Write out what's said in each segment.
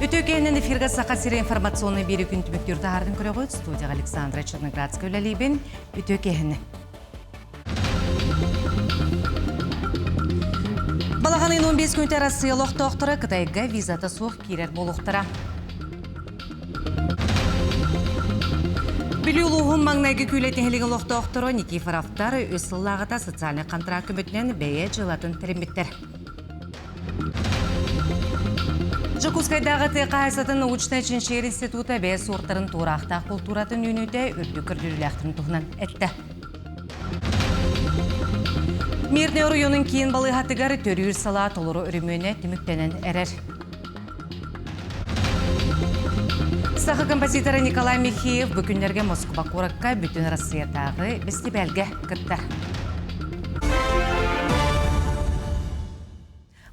Үтүө киһинэн эфиргэ Саха сирэ информационный биэри күн түмүктүүр таһаардын көрөҕүт. Студияҕа Александра Черноградская үлэлиибин. Үтүө киһини. Балаҕан ыйын 15 күнүтэ Россия олохтоохторо Кытайга визата суох киирэр буолуохтара. Бүлүү улууһун маҥнайгы күүлэ тиһилигэ олохтоохторо Никифоровтар үс сыллааҕыта социальнай контракт көмөтүнэн бэйэ дьыалатын тэриммиттэр. Дьокуускайдааҕы тыа хаһаайыстыбатын научнай чинчийэр института бэйэ суортарын туораахтаах култууратын үүнүүтэ үрдүк көрдөрүүлээхтэрин туһунан эттэ. Мирнэй оройуонун киин балыыһатыгар төрүүр салаа толору өрөмүөнэ түмүктэнэн эрэр. Саха композитора Николай Михеев бу күннэргэ Москва куоракка бүтүн Россиятааҕы бэстибээлгэ кыттар.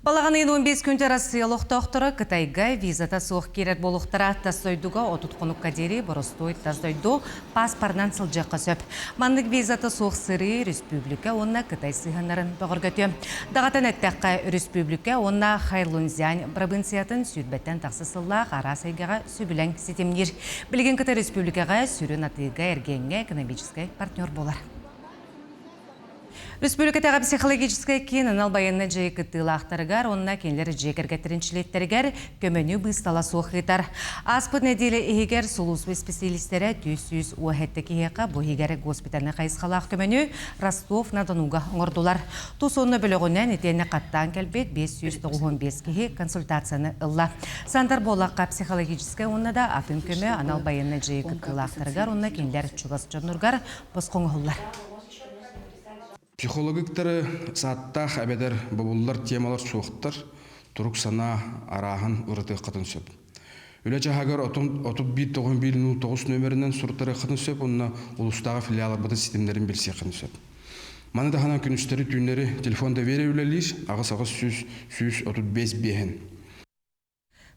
Балаҕан ыйын 15 күнтэ Россия олохтоохторо Кытайга визата суох киирэр буолуохтара. Тас дойдуга 30 хонукка диэри боростуой тас дойду пааспарынан сылдьыахха сөп. Маннык визата суох сырыы республика уонна Кытай сыһыаннарын бөҕөргөтүө. Даҕатан эттэххэ, өрөспүүбүлүкэ уонна Хайлунцзянь бырабыынсыйатын сүүрбэттэн тахса сыллаах араас эйгэҕэ сөбүлэҥ ситимниир. Билигин Кытай Республикаҕа сүрүн атыыга-эргиэҥҥэ экономическай партнер буолар. Республикатааҕы психологическай киин анал байыаннай дьайыы кыттыылаахтарыгар уонна кинилэр дьиэ кэргэттэрин чилиэттэригэр көмөнү быыстала суох ыытар. Ааспыт нэдиэлэ иһигэр сулууспа исписэлиистэрэ 417 киһиэхэ бу иһигэр госпитальнай хайысхалаах көмөнү Ростов-на-Донуга оҥордулар. Тус уонна бөлөҕүнэн итиэннэ хаттаан кэлбит 595 киһи консультацияны ылла. Сандар буоллахха психологическай уонна да атын көмө анал байыаннай дьайыы кыттыылаахтарыгар уонна кинилэр чугас дьонноругар босхо оҥоһуллар. Психологиктары сааттаах эбэтэр бобуллар темалар суохтар, турук санаа арааһын ырытыаххытын сөп. Үлэ чаһыгар 31 91 09 нөмеринэн суруттарыаххытын сөп уонна улуустааҕы филиалларбытын ситимнэрин билсиэххитин сөп. Маны таһынан күнүстэри-түүннэри телефон доверия үлэлиир аҕыс аҕыс сүүс сүүс отут биэс биэһин.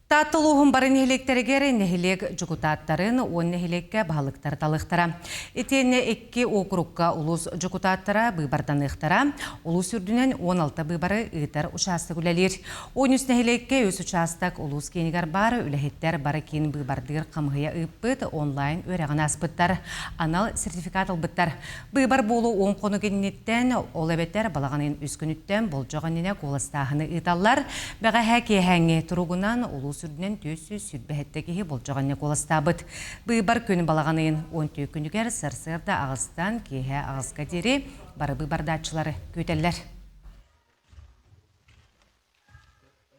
Таатта улууһун бары нэһилиэктэригэр нэһилиэк дьокутааттарын уон нэһилиэккэ баһылыктары талыахтара. Итиэннэ икки уокурукка улуус дьокутааттара быыбарданыахтара. Улуус үрдүнэн 16 быыбары ыытар учаастак үлэлиир. 13 нэһилиэккэ үс учаастак улуус киинигэр баар үлэһиттэр бары киин быыбардыыр хамыһыйа ыыппыт онлайн үөрэҕин ааспыттар. Анал сертификат ылбыттар. Быыбар буолуу уон хонук инниттэн, ол эбэтэр балаҕан ыйын үс күнүттэн болдьох иннинэ куоластааһыны ыыталлар. Бэҕэһээ киэһээҥҥи туругунан улуус үрдүнэн 427 киһи болдьох иннинэ куоластаабыт. Быыбар күн балаҕан ыйын 14 күнүгэр сарсыарда аҕыстан киэһэ аҕыска диэри бары быыбардааччылары күүтэллэр.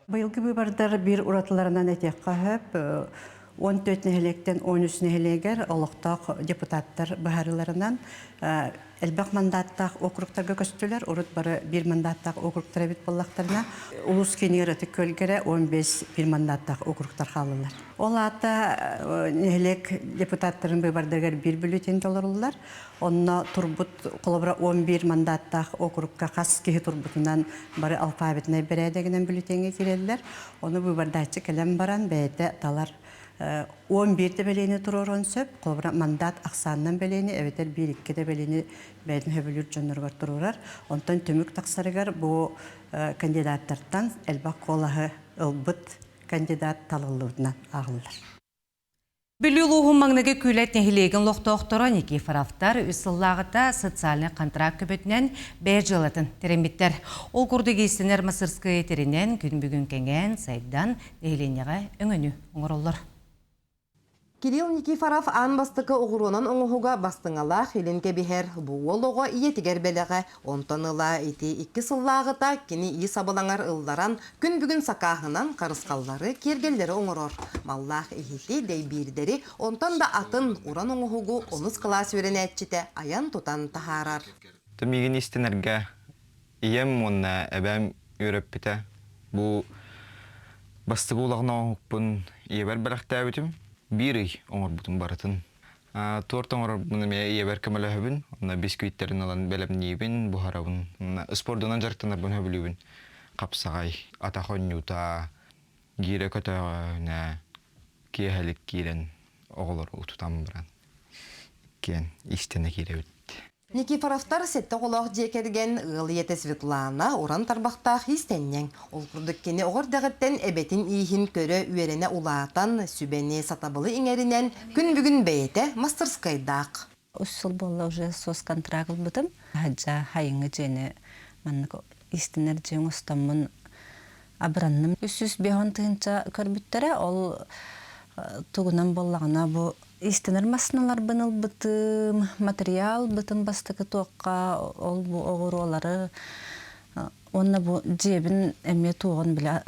Быйылгы быыбардар биир уратыларынан этиэххэ сөп. 14 нэһилиэктэн 13 нэһилиэгэр олохтоох депутаттар быһаарыыларынан элбэх мандаттаах округтарга көстүлэр. Урут бары биир мандаттаах округтар эбит буоллахтарына, улуус киинигэр Ытык Күөлгэрэ 15 биир мандаттаах округтар хааллылар. Ол аата нэһилиэк депутаттарын быыбардарыгар биир бюллетень толоруллар. Онно турбут, холобура, 11 мандаттаах округка хас киһи турбутунан бары алфавитнай бэрээдэгинэн бюллетеҥҥэ киирэллэр. Ону быыбардааччы кэлэн баран бэйэтэ талар 11 да бэлиэни туруоруон сөп. Холобура, мандат ахсаанынан бэлиэни эбэтэр биир-икки да бэлиэни бэйэтин сөбүлүүр дьонноругар туруорар. Онтон түмүк тахсарыгар бу кандидаттартан элбэх куолаһы ылбыт кандидат талыллыбытынан ааҕыллар. Бүлүү улууһун маҥнайгы Күүлэт нэһилиэгин олохтоохторо Никифоровтар үс сыллааҕыта социальнай контракт көмөтүнэн бэйэ дьыалатын тэриммиттэр. Ол курдук иистэнэр мастерская тэринэн күн бүгүн кэҥээн, сайдан, нэһилиэнньэҕэ өҥөнү оҥороллор. Кирилл Никифоров аан бастакы оҕуруонан оҥоһуга бастыҥалаах илин кэбиһэр. Бу уол оҕо ийэтигэр бэлэҕэ. Онтон ыла ити икки сыллааҕыта кини ис абылаҥар ылларан, күн бүгүн сакааһынан харысхаллары, киэргэллэри оҥорор. Маллаах иһити, дэйбиирдэри, онтон да атын уран оҥоһугу онус кылаас үөрэнээччитэ айан-тутан таһаарар. Миигин истинэргэ ийэм уонна эбээм үөрэппитэ. Бу бастакы улахан оҥоһукпун ийэбэр бэлэхтээбитим. Биир ый оҥорбутум барытын. Торт оҥорорбун эмиэ ийэбэр көмөлөһөбүн. Онно бисквиттэрин ылан бэлэмниибин, буһарабын. Спордунан дьарыктанарбын сөбүлүүбүн. Хапсаҕай, атах оонньуута, гиирэ көтөҕөнө, киэһэлик киирэн оҕолору утутан баран иккиэн иистэнэ киирэбит. Никифоровтар сэттэ оҕолоох дьиэ кэргэн ыал ийэтэ Светлана уран тарбахтаах иистэнньэҥ. Ол курдук кини оҕо эрдэҕиттэн эбэтин ииһин көрө үөрэнэ улаатан, сүбэни, сатабылы иҥэринэн күн бүгүн бэйэтэ мастарыскыайдаах. Үс сыл буолла уже соцконтракт ылбытым. Хаджа хайыҥҥы дьиэни маннык иистэнэр дьиэ оҥостоммун абыранным. 350 тыһыынча көрбүттэрэ. Ол тугунан буоллаҕына бу Иистэнэр массыыналарбын ылбытым, материал ылбытым бастакы туохха ол бу оҕуруолары уонна бу дьиэбин эмиэ туоҕун билэ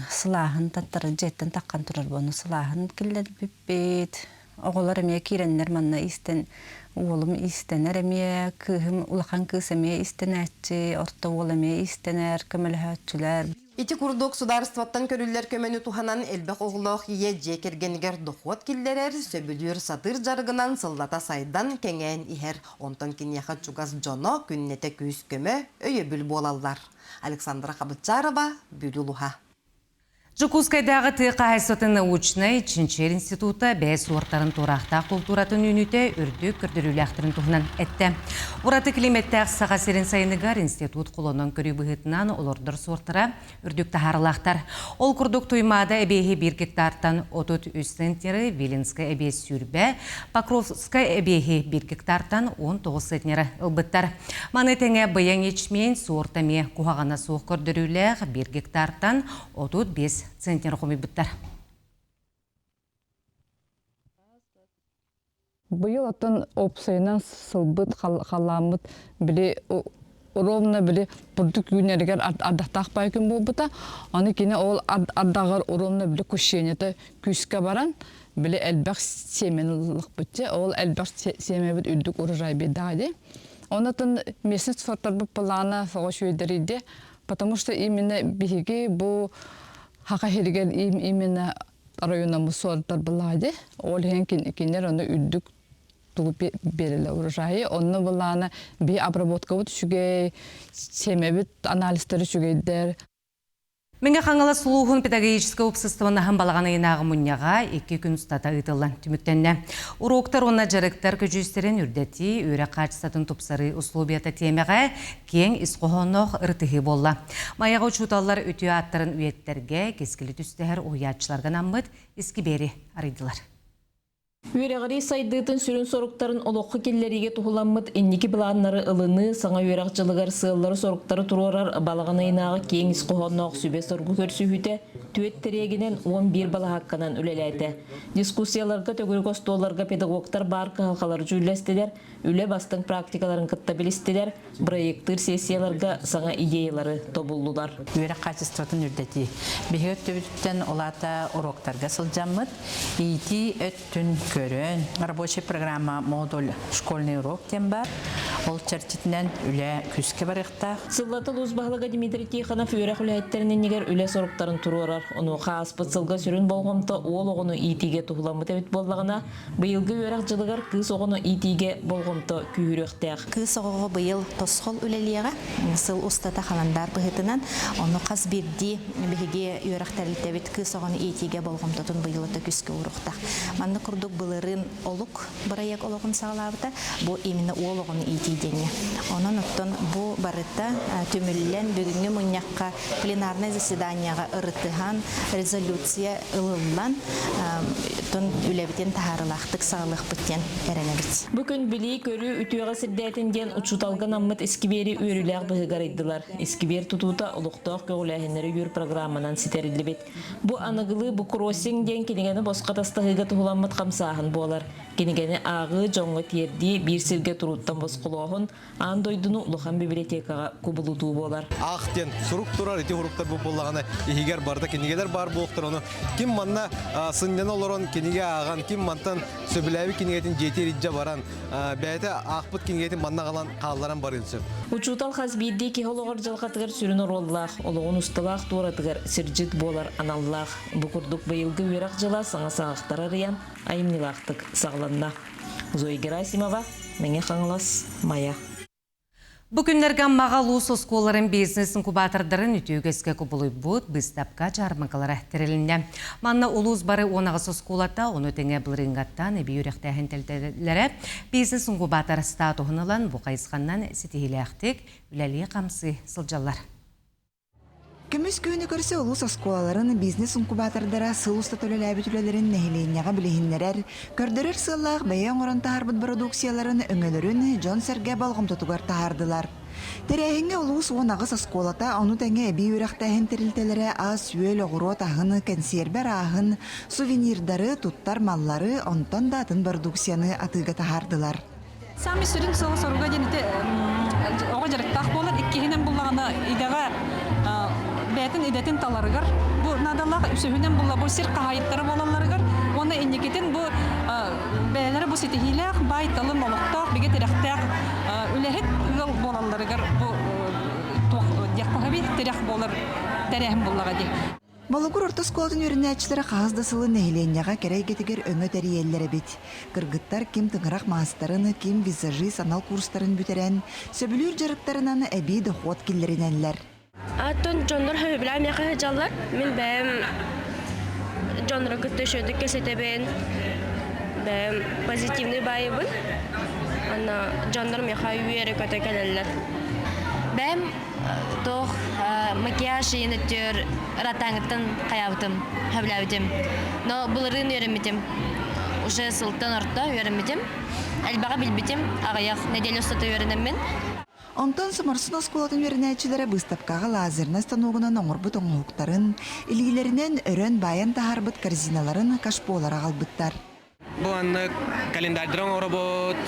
сылааһын таттары дьиэттэн таххан турар буону сылааһын киллэрбиппит. Оҕолор эмиэ киирэннэр манна иистэн уолум иистэнэр эмиэ, кыыһым улахан кыыс эмиэ иистэнээччи, орто уол эмиэ иистэнэр, көмөлөһөөччүлэр. Ити курдук судаарыстыбаттан көрүллэр көмөнү туһанан элбэх оҕолоох ийэ дьиэ кэргэнигэр дохуот киллэрэр, сөбүлүүр, сатыыр дьарыгынан сыллата сайдан, кэҥээн иһэр. Онтон киниэхэ чугас дьоно күннэтэ күүс-көмө, өйөбүл буолаллар. Александра Хабытчарова, Бүлүү улуһа. Дьокуускайдааҕы тыа хаһаайыстыбатын научнай чинчийэр института бэйэ суортарын туораахтаах култууратын үүнүүтэ үрдүк көрдөрүүлээхтэрин туһунан эттэ. Ураты климэттээх Саха сирин сайыныгар институт холонон көрүү быһыытынан олордор суортара үрдүк таһаарылаахтар. Ол курдук Туймаада эбиэһи биир гектартан 33 центнеры, Виленскай эбиэс сүүрбэ, Покровскай эбиэһи биир гектартан 19 центнеры ылбыттар. Маны тэҥэ быйаҥ ячмень суорта эмиэ куһаҕана суох көрдөрүүлээх биир гектартан 35 центнер хомуйбуттар. Быйыл оттон уопсайынан сылбыт халааммыт били ровно били бурдук үүнэригэр ардахтаах бай күн буолбута. Аны кини ол ардаҕар ровно били кущениета күүскэ баран били элбэх сиэмэни ыллахпытча ол элбэх сиэмэбит үрдүк урожай биэрдэҕэ дии. Онон местный сорттарбыт плана соҕо үчүгэйдэрийдэ, потому что именно биһиги бу хаха иһигэр именно районаммыт суортар былаа Ол иһин кинилэр ону үрдүк тугу биэрэлэ урожайы. Онно былаана би обработкабыт үчүгэй, сиэмэбит анализтары үчүгэйдэр. Мэҥэ Хаҥалас улууһун педагогическай уопсастыбаннаһын балаҕан ыйынааҕы мунньаҕа икки күн устата ыытыллан түмүктэннэ. Уруоктар уонна дьарыктар көдьүүстэрин үрдэтии, үөрэх хаачыстыбатын тупсарыы условията тиэмэҕэ киэҥ ис хоһоонноох ырытыһыы буолла. Майаҕа учууталлар үтүө ааттарын үйэттэргэ, кэскили түстэһэр уһуйааччыларга анаммыт искибиэри арыйдылар. Үөрэҕирии сайдыытын сүрүн соруктарын олоххо киллэриигэ туһуламмыт инники былааннары ылыныы, саҥа үөрэх дьылыгар сыаллары-соруктары туруорар балаҕан ыйынааҕы киэҥ ис хоһоонноох сүбэ-соргу көрсүһүүтэ түөрт тэриэгинэн 11 балаһаакканан үлэлээтэ. Дискуссияларга, төгүрүк остуолларга педагогтар баар кыһалҕалары дьүүллэстилэр, үлэ бастыҥ практикаларын кытта билистилэр, проектыыр сессияларга саҥа идеялары тобуллулар. Үөрэх хаачыстыбатын үрдэтии. Биһиги өттүбүтүттэн улаата уруоктарга сылдьаммыт, иитии өттүн көрөн, рабочая программа модуль школьный урок диэн баар. Ол чэрчитинэн үлэ күүскэ барыахтаах. Сыллата улуус баһылыга Дмитрий Тихонов үөрэх үлэһиттэрин иннигэр үлэ соруктарын туруорар. Онуоха ааспыт сылга сүрүн болҕомто уол оҕону иитиигэ туһуламмыт эбит буоллаҕына, Быйылгы үөрэх дьылыгар кыыс оҕону иитиигэ болҕомто күүһүрүөхтээх. Кыыс оҕоҕо быйыл тосхол үлэлиэҕэ. Сыл устата халандаар быһыытынан ону хас биирдии биһиги үөрэх тэрилтэбит кыыс оҕону иитиигэ болҕомтотун быйыл өтө күүскэ ууруохтаах. Маннык курдук былырыын олук бырайыак олоҕун саҕалаабыта. Бу именно уол оҕону иитии диэҥҥэ. Онон оттон бу барыта түмүллэн бүгүҥҥү мунньахха пленарнай заседанияҕа ырытыһан, резолюция ылыллан, тон үлэбитин таһаарылаахтык саҕалыахпыт диэн эрэнэбит. Бу күн билии-көрүү үтүөҕэ сирдээтин диэн учууталга наммыт искибиэри үөрүүлээх быһыыга арыйдылар. Искибиэр тутуута олохтоох көҕүлээһиннэри үөр программанан ситэриллибит. Бу аныгылыы буккроссинг диэн кинигэни босхо атастаһыыга туһуламмыт хамсааһын буолар. Кинигэни ааҕыы, дьоҥҥо тиэрдии, биир сиргэ турууттан босхолооһун, аан дойдуну улахан библиотекаҕа кубулутуу буолар. Аах диэн сурук турар, ити суруктар бу буоллаҕына иһигэр барыта кинигэлэр баар буолуохтар. Ону ким манна сынньана олорон кинигэ ааҕан, ким мантан сөбүлээбит кинигэтин дьиэтигэр илдьэ баран, бэйэтэ аахпыт кинигэтин манна аҕалан хаалларан барыан сөп. Учуутал хас биирдии киһи олоҕор дьылҕатыгар сүрүн оруоллаах, олоҕун усталаах туоратыгар сирдьит буолар аналлаах. Бу курдук быйылгы үөрэх дьыла саҥа саҕахтары арыйан, айымньылаахтык саҕаланна. Зоя Герасимова, Мэҥэ Хаҥалас, Майа. Бу күннэргэ Аммаҕа улуус оскуолаларын бизнес-инкубатордарын үтүө үгэскэ кубулуйбут быыстапка дьаарбаҥкалара тэрилиннэ. Манна улуус бары 18 оскуолата, ону тэҥэ былырыыҥҥаттан эбии үөрэхтээһин тэрилтэлэрэ бизнес-инкубатор статуһун ылан бу хайысханнан ситиһиилээхтик үлэлии-хамсыы сылдьаллар. Көмүс күөнү көрсө улуус оскуолаларын бизнес-инкубатордара сыл устата үлэлээбит үлэлэрин нэһилиэнньэҕэ билиһиннэрэр, көрдөрөр сыаллаах бэйэ оҥорон таһаарбыт бородууксуйаларын өҥөлөрүн дьон-сэргэ болҕомтотугар таһаардылар. Тэрээһиҥҥэ улуус 18 оскуолата, ону тэҥэ эбии үөрэхтээһин тэрилтэлэрэ ас-үөл, оҕуруот аһын, кэнсиэрбэ арааһын, сувенирдары, туттар маллары, онтон да атын бородууксуйаны атыыга таһаардылар. Саамай сүрүн сыала-соруга диэн ити оҕо дьарыктаах буолар, иккиһинэн буллаҕына идэҕэ бэйэтин идэтин таларыгар бу наадалаах, үсүһүнэн булла бу сир хаһаайыттара буолалларыгар уонна инникитин бу бэйэлэрэ бу ситиһиилээх, баай-талым олохтоох, бигэ тирэхтээх үлэһит ыал буолалларыгар бу туох диэххэ тирэх буолар тэрээһин буоллаҕа дии. Болугур орто оскуолатын үөрэнээччилэрэ хаһыс да сылын нэһилиэнньэҕэ кэрэ эйгэтигэр өҥө тэрийэллэр эбит. Кыргыттар ким тыҥырах маастарын, ким визажист анал курстарын бүтэрэн, сөбүлүүр дьарыктарынан эбии дохуот киллэринэллэр. Оттон дьоннор сөбүлээн миэхэ сылдьаллар. Мин бэйэм дьоннору кытта үчүгэйдик кэпсэтэбин. Бэйэм позитивный баайыбын. Аны дьоннор миэхэ үөрэ-көтө кэлэллэр. Бэйэм туох макияж иин өттүгэр ратаҥыттан хайаабытым, сөбүлээбитим. Но былырыын үөрэммитим. Уже сылтан орто үөрэммитим. Элбэҕи билбитим, аҕыйах нэдиэлэ устата үөрэнэммин. Онтон Соморсун оскуолатын үөрэнээччилэрэ быыстапкаҕа лазернай станогунан оҥорбут оҥоһуктарын, илиилэринэн өрөн баайан таһаарбыт корзиналарын кашполар аҕалбыттар. Бу маннык календарьдары оҥоробут,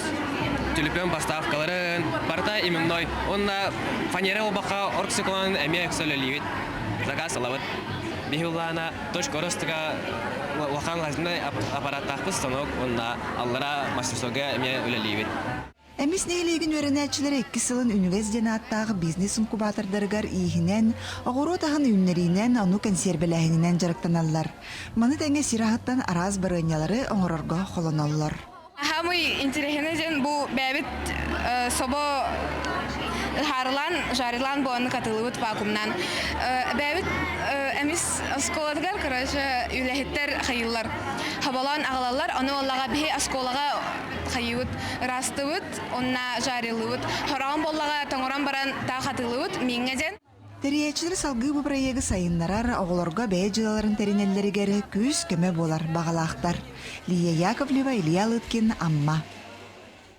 түлүпүөн поставкаларын, барыта именной. Уонна фанера буолбакка оргсиклонун эмиэ өксө үлэлиибит. Заказ ылабыт. Биһи улаана точка ростуга улахан лазернай аппараттаахпыт станок уонна аллара мастерскойга эмиэ үлэлиибит. Эмис нэһилиэгин үөрэнээччилэрэ иккис сылын Үнүгэс диэн ааттаах бизнес-инкубатордарыгар ииһинэн, оҕуруот аһын үүннэриинэн, ону кэнсиэрбэлээһининэн дьарыктаналлар. Маны тэҥэ сир аһыттан араас барыанньалары оҥорорго холоноллор. Самый интересный диэн бу бэйэбит собо ыһаарылаан, жарилаан буолан катылыбыт вакуумнаан. Бэйэбит эмис оскуолатыгар, короче, үлэһиттэр хайыыллар. Хоболоон аҕалаллар, ону оллаҕа биһи оскуолаҕа хайыыбыт, ыраастыбыт, уонна жарилыбыт. Хороон буоллаҕа тоҥорон баран таах атыылыбыт мииҥҥэ диэн. Тэрийээччилэр салгыы бу бырайыагы сайыннарар, оҕолорго бэйэ дьыалаларын тэринэллэригэр күүс-көмө буолар баҕалаахтар. Лия Яковлева, Илья Лыткин, Амма.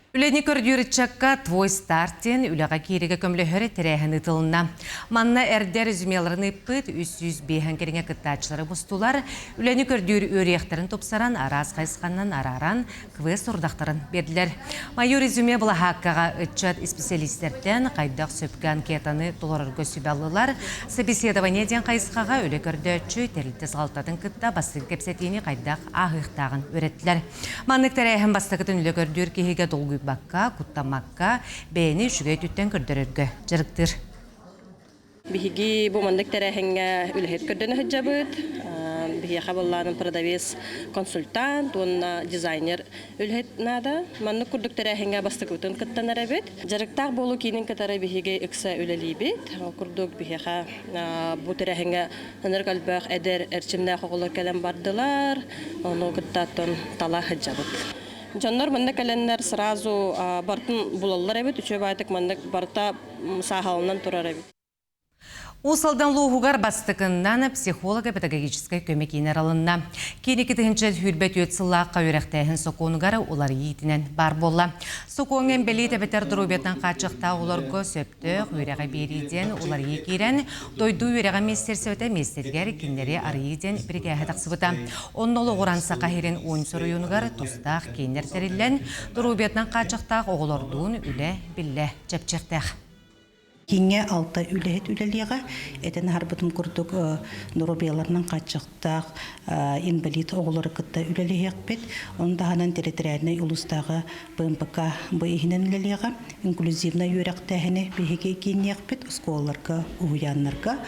Үлэни көрдүүр ыччакка «Твой старт» диэн үлэҕэ кииригэ көмөлөһөр тэрээһин ыытылынна. Манна эрдэ резюмеларын ыыппыт 305 кэриҥэ кыттааччылары мустулар. Үлэни көрдүүр үөрүйэхтэрин тупсаран, араас хайысханан арааран, квест сорудахтарын биэрдилэр. Мое резюме былаһааккаҕа ыччат исписэлиистэртэн хайдах сөпкө анкетаны толорорго сүбэ ыллылар. Собеседование диэн хайысхаҕа үлэ көрдөөччү тэрилтэ салалтатын кытта бастакы кэпсэтиини хайдах ааһыахтааҕын үөрэттилэр. Маннык тэрээһин бастакытын үлэ көрдүүр киһигэ долгуйбакка, куттаммакка, бэйэни үчүгэй өттүттэн көрдөрөргө дьарыктыыр. Биһиги бу маннык тэрээһиҥҥэ үлэһит көрдөнө сылдьабыт. Биһиэхэ буоллаҕына продавец, консультант уонна дизайнер үлэһит наада. Маннык курдук тэрээһиҥҥэ бастакыбытын кыттан эрэбит. Дьарыктаах буолуу киинин кытары биһиги ыкса үлэлиибит. Ол курдук биһиэхэ бу тэрээһиҥҥэ ынырык элбэх эдэр эрчимнээх оҕолор кэлэн бардылар. Ону кытта тала сылдьабыт. Дьоннор манна кэлэннэр сразу бартын булаллар эбит. Үчүгэй баайтык маннык барыта саахалынан турар эбит. Уус Алдан улууһугар бастакыннан психолого-педагогическай көмө киинэ арылынна. Киин 2024 сыллаахха үөрэхтээһин сокуонугар уларыйыы итинэн баар буолла. Сокуоҥҥа инбэлиит эбэтэр доруобуйатынан хааччахтаах оҕолорго сөптөөх үөрэҕи биэрии диэн уларыйыы киирэн, дойду үөрэҕэ министиэристибэтэ миэстэтигэр кинилэри арыйыы диэн бирикээһэ тахсыбыта. Онно олоҕуран Саха сирин 13 оройуонугар тустаах кииннэр тэриллэн, доруобуйатынан хааччахтаах оҕолордуун үлэ биллэ чэпчэхтээх. Кииҥҥэ алта үлэһит үлэлиэҕэ. Этэн аһарбытым курдук, доруобуйаларынан хааччахтаах инбэлиит оҕолору кытта үлэлэһиэхпит. Ону таһынан территориальнай улуустааҕы ПМПК бу иһинэн үлэлиэҕэ. Инклюзивнай үөрэхтээһини биһиги киинниэхпит оскуолаларга, уһуйааннарга.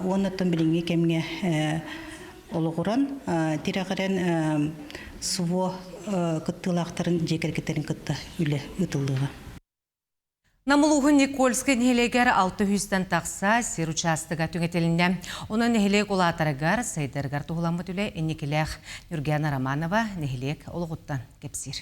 Уонна оттон билиҥҥи кэмҥэ олоҕуран, тирэҕирэн СВО кыттыылаахтарын дьиэ кэргэттэрин кытта үлэ ыытыллыаҕа. Нам улууһун Никольскай нэһилиэгэр 600-тэн тахса сир учаастага түҥэтилиннэ. Онон нэһилиэк улаатарыгар, сайдарыгар туһуламмыт үлэ инникилээх. Ньургуяна Романова нэһилиэк олоҕуттан кэпсиир.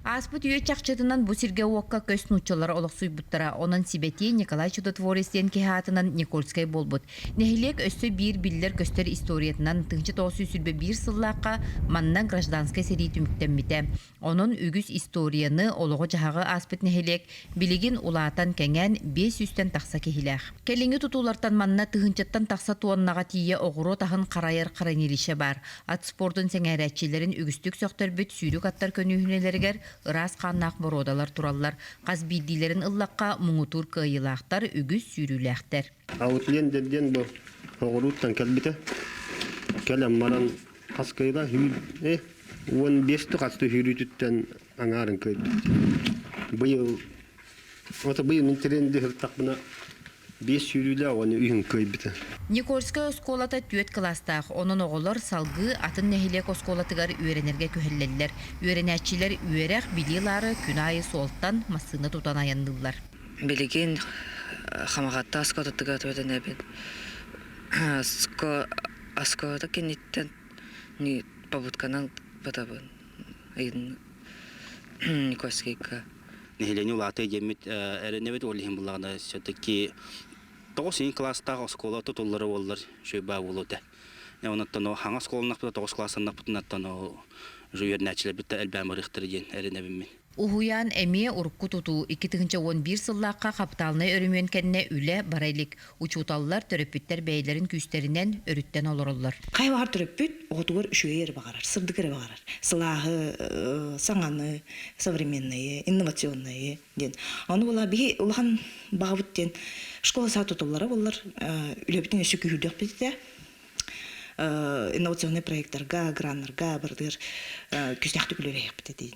Ааспыт үйэ чахчытынан бу сиргэ-уокка көс нууччалара олохсуйбуттара. Онон сибэтиэй Николай Чудотворец диэн киһи аатынан Никольскай буолбут. Нэһилиэк өссө биир биллэр-көстөр историятынан 1921 сыллаахха манна гражданскай сэрии түмүктэммитэ. Онон үгүс историяны, олоҕу-дьаһаҕы ааспыт нэһилиэк билигин улаатан-кэҥээн 500-тэн тахса киһилээх. Кэлиҥҥи тутуулартан манна тыһыынчаттан тахса туоннаҕа тиийэ оҕуруот аһын харайар хранилище баар. Ат спордун сэҥээрээччилэрин үгүстүк сөхтөрбүт сүүрүк аттар көнүүһүнэлэригэр ыраас хааннаах боруодалар тураллар. Хас биирдиилэрин ыллахха муҥутуур кыайыылаахтар, үгүс сүүрүүлээхтэр. Аутлендер диэн бу оҕурууттан кэлбитэ. Кэлэн баран Хас кыайда 15 хасты сүүрүүтүттэн аҥаарын кыайбыт. Быйыл ото быйыл мин тренди сырыттахпына биэс сүүрүүлээх уонна үһүн кыайбыта. Никольскай оскуолата түөрт кылаастаах, онон оҕолор салгыы атын нэһилиэк оскуолатыгар үөрэнэргэ күһэллэллэр. Үөрэнээччилэр үөрэх, билии ылаары күн аайы суолтан массыына тутан айанныыллар. Билигин Хамаҕатта оскуолатыгар үөрэнэбин. Оскуола кэнниттэн побудканан батабын Никольскайга. Нэһилиэнньэ улаатыа диэммит эрэнэбит, ол иһин буллаҕына все-таки тоҕус иин кылаастаах оскуола тутуллара буоллар үчүгэй баа буолуо этэ. Онон хаҥа оскуоланнахпыта тоҕус кылаастаннахпытына уже үөрэнээччилэрбит да элбээн барыахтара диэн эрэнэбин мин. Уһуйаан эмиэ урукку тутуу 2011 сыллаахха хапытаалынай өрөмүөн кэннэ үлэ бара илик. Учууталлар, төрөппүттэр бэйэлэрин күүстэринэн өрүттэн олороллор. Хайа баҕар төрөппүт оҕотугар үчүгэй эрэ баҕарар, сырдык эрэ баҕарар. Сылааһы, саҥаны, современнайы, инновационнайы диэн. Ону була биһи улахан баҕабыт диэн школа саа тутуллара буоллар үлэбитин өссө күүһүрдүөхпүт этэ. Инновационнай проектарга, граннарга барытыгар күүстээхтик үлэлэһиэхпит этэ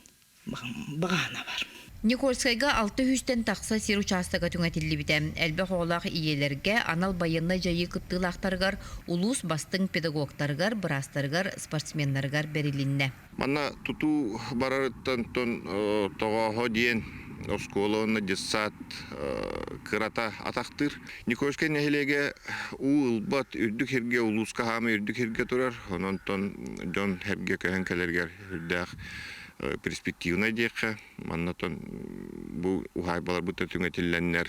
баҕаһына бар. Никольскайга алта сүүстэн тахса сир учаастага түҥэтиллибитэ. Элбэх оҕолоох ийэлэргэ, анал байыаннай дьайыы кыттыылаахтарыгар, улуус бастыҥ педагогтарыгар, быраастарыгар, спортсменнарыгар бэрилиннэ. Манна тутуу барарыттан тоҕооһо диэн оскуола уонна детсад кырата атахтыыр. Никольскай нэһилиэгэ уу ылбат үрдүк сиргэ улууска хаамыы үрдүк сиргэ турар. Онон дьон сэргэ көһөн кэлэригэр үрдээх перспективнай диэххэ. Манна оттон бу уһаайбаларбыт да түҥэтиллэннэр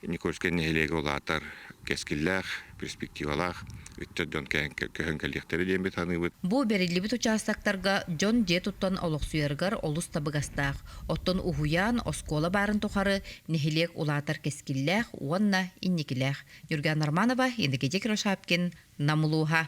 Никольскай нэһилиэгэ улаатар кэскиллээх, перспективалаах ыччат дьон көһөн кэлиэхтэрэ диэн саныыбыт. Бу бэриллибит учаастактарга дьон дьиэ туттан олохсуйарыгар олус табыгастаах. Оттон уһуйаан, оскуола баарын тухары нэһилиэк улаатар кэскиллээх уонна инникилээх. Юрган Романова, Иннокентий Кривошапкин, Нам улууһа.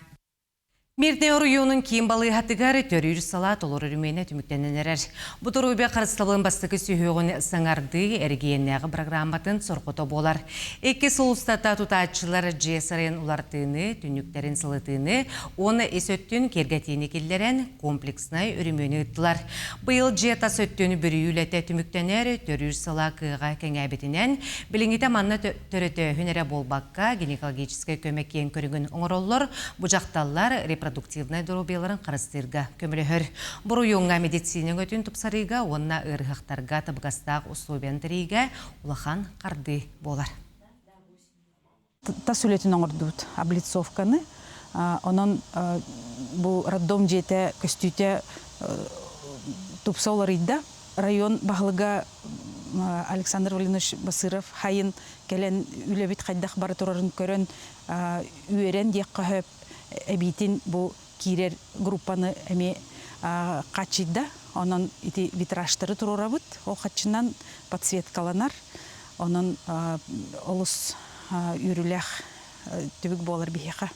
Мирнэй оройуонун киин балыыһатыгар төрүүр салаа толору өрөмүөнэ түмүктэнэн эрэр. Бу доруобуйа харыстабылын бастакы сүһүөҕүн саҥардыы эрэгийиэннээҕи программатын сорҕото буолар. Икки сыл устата тутааччылар дьиэ сарайын улартыыны, түннүктэрин сылытыыны уонна ис өттүн киэргэтиини киллэрэн комплекснай өрөмүөнү ыыттылар. Быйыл дьиэ тас өттүн бүрүйүү үлэтэ түмүктэнэр, төрүүр салаа кыаҕа кэҥээбитинэн, билиҥҥитэ манна төрөтөөһүн эрэ буолбакка, гинекологическай көмө киэҥ көрүҥүн оҥороллор. Бу дьахталлар репродуктивнай доруобуйаларын харыстыырга көмөлөһөр. Буруйуҥҥа медицина өҥөтүн тупсарыыга уонна ыарыһахтарга табыгастаах условияны тэрийиигэ улахан хардыы буолар. Тас үлэтин оҥордубут облицовканы. Онон бу роддом дьиэтэ көстүүтэ тупса уларыйда. Район баһылыга Александр Валентинович Басыров хайын кэлэн үлэбит хайдах бара турарын көрөн үөрэн диэххэ сөп эбиитин бу киирэр группаны эмиэ хааччыйда. Онон ити витражтары туруорабыт. Ол хаччынан подсветкаланар. Онон олус үөрүүлээх түбүк буолар биһиэхэ.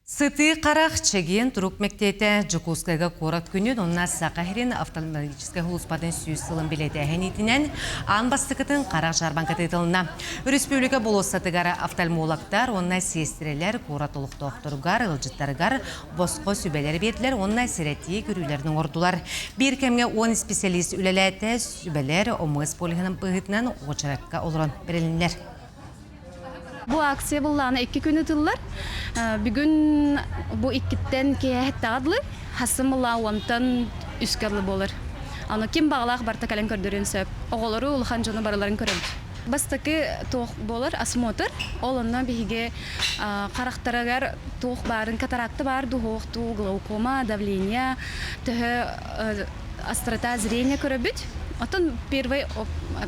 Сытыы харах чэгиэн турук мэктиэтэ Дьокуускайга куорат күнүн уонна Саха сирин офтальмологическай сулууспатын сүүс сылын билэтээһин иитинэн аан бастакытын харах дьаарбаҥката ыытылынна. Өрөспүүбүлүкэ болуоссатыгар офтальмологтар уонна сиэстэрэлэр куорат олохтоохторугар, ыалдьыттарыгар босхо сүбэлэри биэрдилэр уонна сэрэтии көрүүлэрин оҥордулар. Биир кэмҥэ 10 исписэлиис үлэлээтэ, сүбэлэр ОМС полиһынан быһыытынан уочаракка олорон бэрилиннилэр. Бу акция былаана икки күн ытыллар. Бүгүн бу иккиттэн киэһэттэҕэ дылы, хасым былаа уонтан үскэ дылы буолар. Аны ким баҕалаах барта кэлэн көрдөрүөн сөп. Оҕолору, улахан дьону барыларын көрөбүт. Бастакы туох буолар осмотр. Ол онно биһиги харахтарыгар туох баарын, катаракта баар дуу, дуу, глаукома, давление, төһө острота зрения көрөбүт. Оттон первый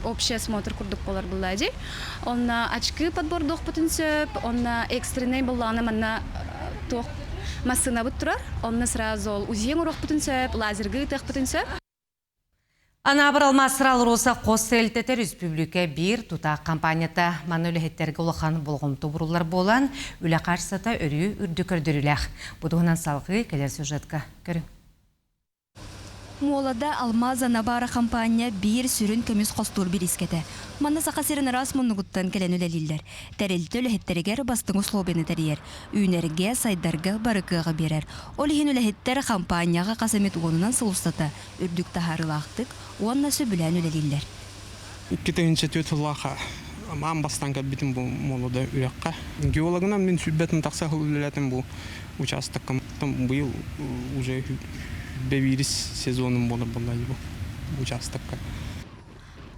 общий осмотр курдук буолар булла дии. Онно очки подбордуохпутун сөп, онно экстренный буллаҕына манна туох массыынабыт турар, онно сразу ол УЗИ оҥоруохпутун сөп, лазерга ыытыахпытын сөп. Анаабыр алмаастар АЛРОСА хос сэлтэтэ республика биир тутаах компанията манна үлэһиттэргэ улахан болҕомто буруллар буолан, үлэ харсата өрүү үрдүк көрдөрүүлээх. Бу туһунан салҕыы кэлэр сюжетка көрүҥ. Молода Алмаза Набара хампаанньа биир сүрүн көмүс хостуур бириискэтэ. Манна Саха сирин араас муннугуттан кэлэн үлэлииллэр. Тэрилтэ үлэһиттэригэр бастыҥ услуобуйаны тэрийэр. Үүнэргэ, сайдарга бары кыаҕы биэрэр. Ол иһин үлэһиттэр хампаанньаҕа хас эмит уонунан сыл устата үрдүк таһаарыылаахтык уонна сөбүлээн үлэлииллэр. 2004 сыллаахха аан бастаан кэлбитим бу Молода үрэххэ. Геологынан мин сүүрбэтин тахса сыл үлэлээтим бу учаастакка. Быйыл уже бэбиирис сезонум буолар буолла бу учаастакка.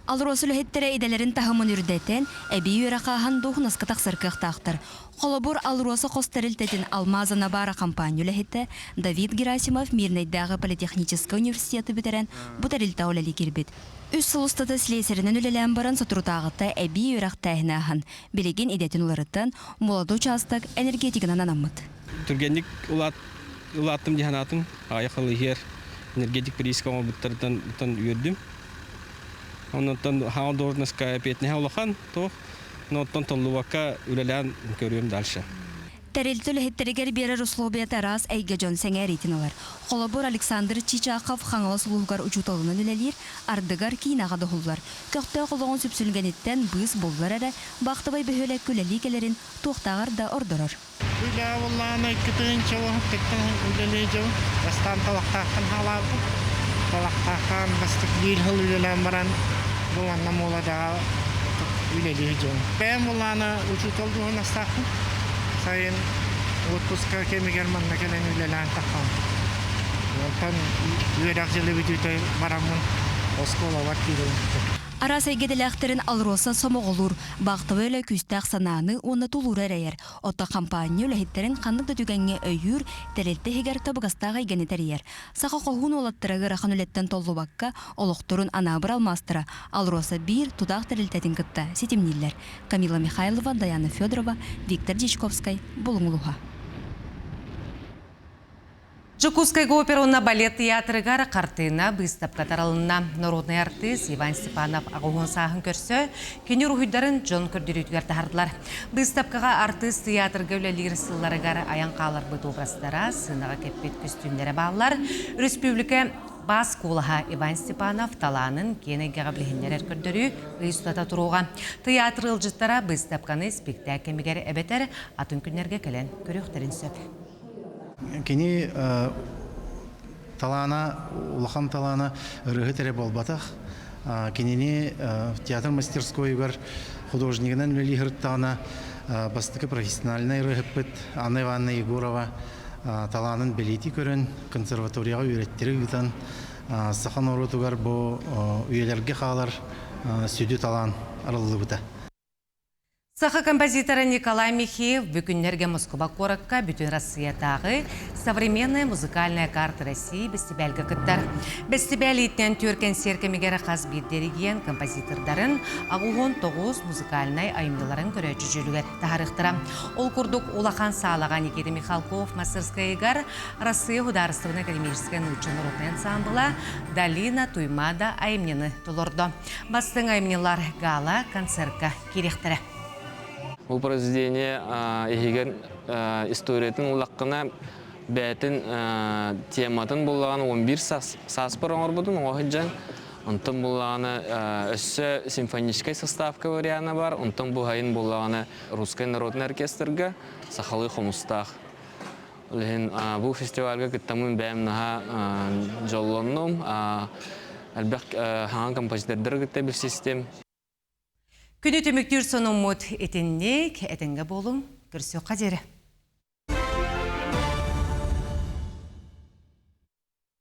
АЛРОСА үлэһиттэрэ идэлэрин таһымын үрдэтэн, эбии үөрэх ааһан дуоһунаска тахсар кыахтаахтар. Холобур, АЛРОСА хос тэрилтэтин Алмаза Набара компания үлэһитэ Давид Герасимов Мирнэйдээҕи политехническай университеты бүтэрэн, бу тэрилтэҕэ үлэлии киирбит. Үс сыл устата слесаринэн үлэлээн баран соторутааҕыта эбии үөрэхтээһини ааһан, билигин идэтин уларытан, молодой учаастак энергетигынан анаммыт. Түргэнник улааттым дии санаатым. Аҕыйах сыл иһиэр энергетик прииска оҥорбуттарыттан үөрдүм. Оннуттан хаҥал должноска эпиэтинэһэ улахан, туох, но оттон толлубакка үлэлээн көрүөм дальше. Тэрилтэ үлэһиттэригэр биэрэр услуобуйата араас эйгэ дьон сэҥээриитин ылар. Холобур, Александр Чичахов Хаҥалас улууһугар учууталынан үлэлиир, ардыгар киинэҕэ да уһуллар. Көхтөөх олоҕун сүпсүлгэниттэн быыс буллар эрэ, баахтабай бөһүөлэккэ үлэлии кэлэрин туохтааҕар да ордорор. Үлэ буоллаҕына 2 тыһыынча уһуктуттан үлэлии дьыбын. Бастаан Талахтаахтан хаалаабытым. Талахтаахтан бастык биир сыл үлэлээн баран бу манна Муоладаҕа үлэлии дьыбын. Бэйэм буоллаҕына учуутал дуоһунастаахпын. Сайын отпуска кэмигэр манна кэлэн үлэлээн таххам. Онтон үөрэх дьылы бүтүүтэ бараммын оскуолабар киирэбин. Араас эйгэлээхтэрин АЛРОСА сомоҕолуур, баахтабай үлэ күүстээх санааны уонна тулууру эрэйэр. Оттон хампаанньа үлэһиттэрин ханнык да түгэҥҥэ өйүүр, тэрилтэ иһигэр табыгастаах эйгэни тэрийэр. Саха хоһуун уолаттара ыарахан үлэттэн толлубакка, олохторун Анаабыр алмаастара АЛРОСА биир тутаах тэрилтэтин кытта ситимнииллэр. Камила Михайлова, Даяна Федорова, Виктор Дьячковскай, Булуҥ улууһа. Дьокуускайга опера уонна балет театрыгар хартыына быыстапка таралынна. Народнай артыыс Иван Степанов аҕыс сааһын көрсө, кини уруһуйдарын дьон көрдөрүүтүгэр таһардылар. Быыстапкаҕа артыыс театрга үлэлиир сылларыгар айан хааларбыт образтара, сыанаҕа кэппит көстүүмнэрэ бааллар. Республика бас куолаһа Иван Степанов талаанын киэн эйгэҕэ билиһиннэрэр көрдөрүү ый устата туруоҕа. Тыйаатыр ыалдьыттара быыстапканы испиктээк кэмигэр эбэтэр атын күннэргэ кэлэн көрүөхтэрин сөп. Кини талаана, улахан талаана ырыаһыт эрэ буолбатах. Кинини театр мастерскойугар художнигынан үлэлии сырыттаҕына бастакы профессиональнай ырыаһыппыт Анна Ивановна Егорова талаанын бэлиэтии көрөн консерваторияҕа үөрэттэри ыытан саха норуотугар бу үйэлэргэ хаалар сүдү талаан арыллыбыта. Саха композитора Николай Михеев бүгүннэргэ Москуба куоракка Бүтүн Россиятааҕы «Современная музыкальная карта России» бэстибээлгэ кыттар. Бэстибээл иитинэн түөр кэнсиэр кэмигэр хас биирдии регион композитордарын 69 музыкальнай айымньыларын көрөөччү дьүүлүгэр таһаарыахтара. Ол курдук улахан саалаҕа Никита Михалков мастерскайыгар Россия Судаарыстыбаннай академическай нуучча народнай ансаамбыла Долина Туймада айымньыны толордо. Бастыҥ айымньылар гала концерка киириэхтэрэ. Бу произведение иһигэр историятын ыллаххына бэйэтин тематын буллаҕына 11 сааспар оҥорбутум оҥо сылдьан онтон буллаҕына өссө симфоническай составка вариана бар онтон бу сайын буллаҕына русскай народный оркестрга сахалыы хомустаах ол иһин бу фестивальга кыттаммын бэйэм наһаа дьоллоннум элбэх хаҥан композитордары кытта билсистим Күнү түмүктүүр сонуммут итинник, этэҥҥэ буолуҥ, көрсүөххэ диэри.